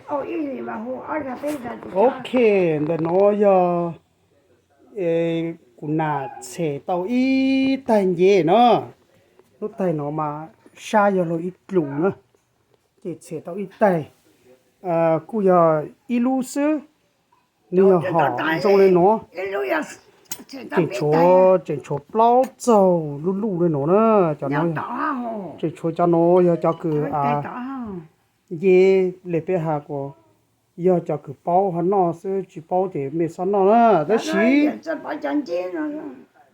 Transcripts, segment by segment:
Ok, ntawm no yog kuv nam tshem tau ib taig nceb no. Lub taig no mas sab yog luag ib dlus na, ces tshem tau ib taig, kuj yog ib lub xwb. Nws yog hom zoo li no, tseem tshuav, tseem tshuav plaub txaug lub luj li no na. Cov no, tseem tshuav cov no yog cov kws nceb li peb has kuas yog cov kws paub ho noj xwb, tsis paub ces mej txhob noj na. Tab sis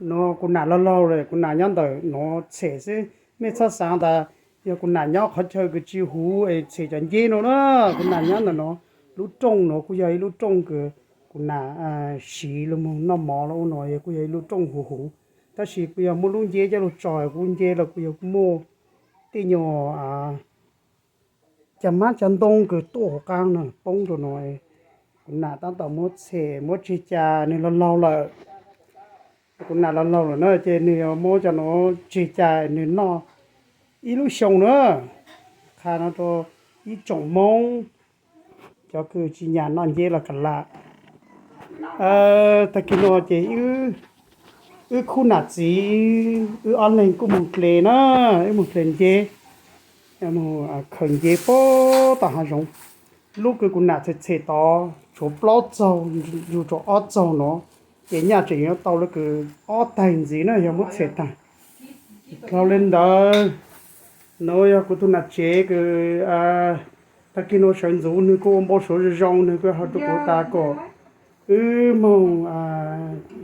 no kuv nam laug laug lawm, kuv nam nyob ntawm no tshem xwb, mej txhob xav tas yog kuv nam nyob qhov chaw kws tsis huv es tshem cov nceb no na. Kuv nam nyob ntawm no, lub rooj no kuj yog ib lub rooj kws kuv nam siv los mus noj mov los ua no, kuj yog ib lub rooj huv huv. Tab sis kuj yog muaj lub nceb coj lug tso, kuv nceb los kuj yog muaj tej nyuag cov hmab cov ntoo kws tuaj hauv qab no poob rau no. Kuv nam tab tom muab tshem muab tseg cas, nws laug laug lawm. Kuv nam laug laug lawm na ces nws yuav muab cov no tseg cas nws noj ib lub xyoo na. Qha no rau ib tsoom Hmoob, cov kws tsis nyam noj nceb los kam lam. Tag kis no ces wb khub nam txiv wb ob leeg kuj moog dle na, wb moog dle nceb, moog khaws nceb puag tom hav zoov. Lub kws kuv nam tshem tshem tod tshuav plaub txaug, yug tshuav ob txaug no, ces nyaj tseem yuav tau lub kws ob taig ntxiv na yog muab tshem taag. Dhau li ntawd, no yog kuv tug nam tsev kws tag kis no sawv ntxuv, nwg kuj ua npau suav zoo zoo, nwg kuj hais rau kuv tas kom wb moog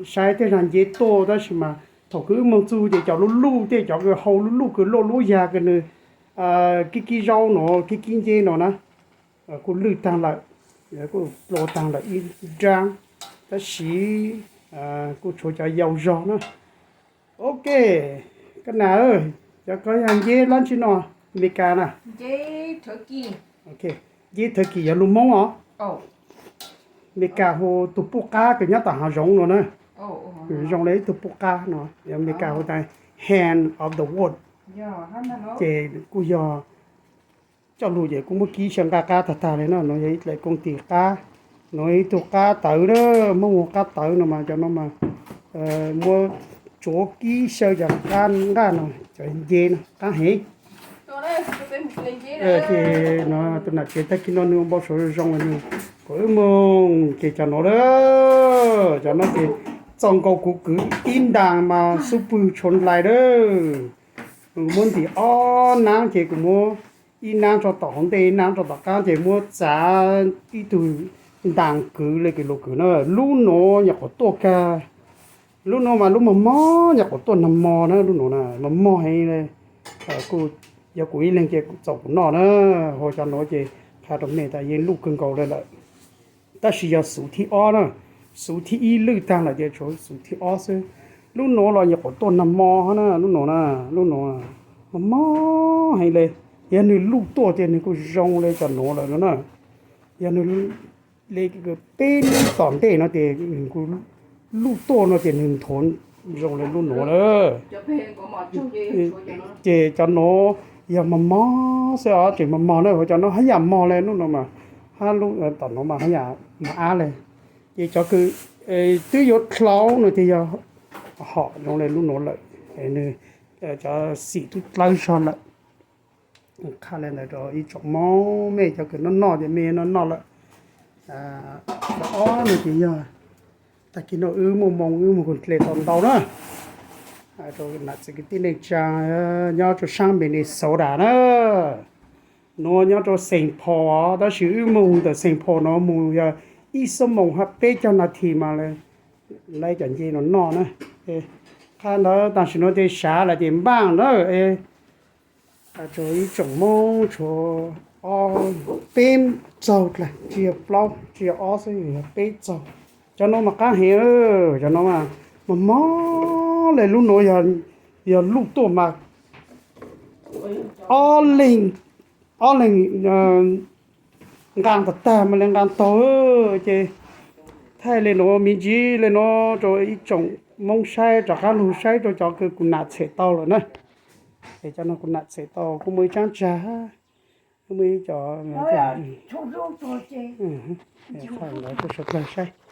saib tej zag nceb tuaj, tab sis mas thaum kws wb moog txug ces cov lub luj tej, cov kws hau lub luj kws loj lub yag kws nws kib kib zaub no, kib kib nceb no na, kuj lwj taag lawm, kuj plua taag lawm ib nraab, tab sis kuj tshuav cov yau zog na. Ok, koj nam, cov ko yog nceb dlaab tsi no? Amelikas na. Nceb Thawv Kis yog lus Moob os. Amelikas hu tug puj qab kws nyob tom hav zoov no na. Zoo le ib tug puj qab no, Amelikas hu tas hand of the wood. Ces kuj yog coj lug ces kuj muab kib xyaw nqaj qab tag tag li no. No yog ib dlaim kooj tis qab, no ib tug qab tawv na, muab hu qab tawv no mas cov no mas muab tsuav kib xyaw cov qab nqaj no, cov nceb no qab heev. Ces no tus nam tsev tag kis no nws ua npau suav zoo zoo nws kom wb moog ces cov no, cov no ces txaus nkaus kuv kwv ib ntaag mas xub pwg tshuav nplais lawm. Kuv muab ntim ob naab ces kuv muab ib naab tso tom hauv ntej, ib naab tso tom qaab ces muab txav ib tug ntaag kwv le kws lug kwv na. Lub nuav nyuam qhuav tuaj kag, lub nuav mas lub mos mos nyuam qhuav tuaj nag hmo na, lub nuav na mos mos heev le. Kuj yog kuv ib leeg ces txaus kuv noj na. Hu cov nuav ces qha rau mej tas yeej luj kawg nkaus le lawm. Tab sis yog xuv thib ob na, xuv thib ib lwj taag lawm ces tshuav xuv thib ob xwb. Lub nuav los nyuam qhuav tuaj nag hmo na, lub nuav na, lub nuav mos mos heev le. Yog nwg luj tuaj ces nwg kuj zoo le cov nuav lawm no na. Yog nwg le peb lub tom ntej no ces nwg kuj luj tuaj no ces nwg nthuav zoo le lub nuav lawm. Ces cov nuav yog mos mos xwb os, tseem mos mos na, hu cov nuav hab yam mos le lub nuav mas, hab lub tom nuav mas hab yam mos ab le. Ces cov kws twb yuav dlhau no ces yog hom zoo le lub nuav lawm, nwg cov xim tub dlawb zog lawm. Qha le ntawd rau ib tsoom Moob, mej cov kws noj noj ces mej noj noj lawm. Ob no ces yog tag kis no wb muaj moo wb muaj kws dle tau ntau na. Rau nam txiv kwv tij neej tsaa nyob rau saab Minnesota na. Nuav nyob rau Saint Paul, tab sis wb moog ntawm Saint Paul no moog yog ib xuab moos hab peb caug nas this mas lawv cov nce no noj na. Qha ntawd tam sim no ces sav lawm ces npaaj na. Rau ib tsoom Moob tshuav ob, peb txaug dlaag, tsis yog plaub tsis yog ob xwb, yog peb txaug. Cov nuav mas qaab heev, cov nuav mas mos mos le. Lub nuav yog luj tuaj mas ob leeg, ob leeg nqaa tag tag mas le nqaa taug. Ces thaij le nuav me ntsis le nuav rau ib tsoom Moob saib, rov qaab lug saib rau cov kws kuv nam tshem tau lawm na. Es cov no kuv nam tshem tau kuj muaj ib tsaab tsag, Muaj ib co, txhaj ntawd tuaj saum tag saib.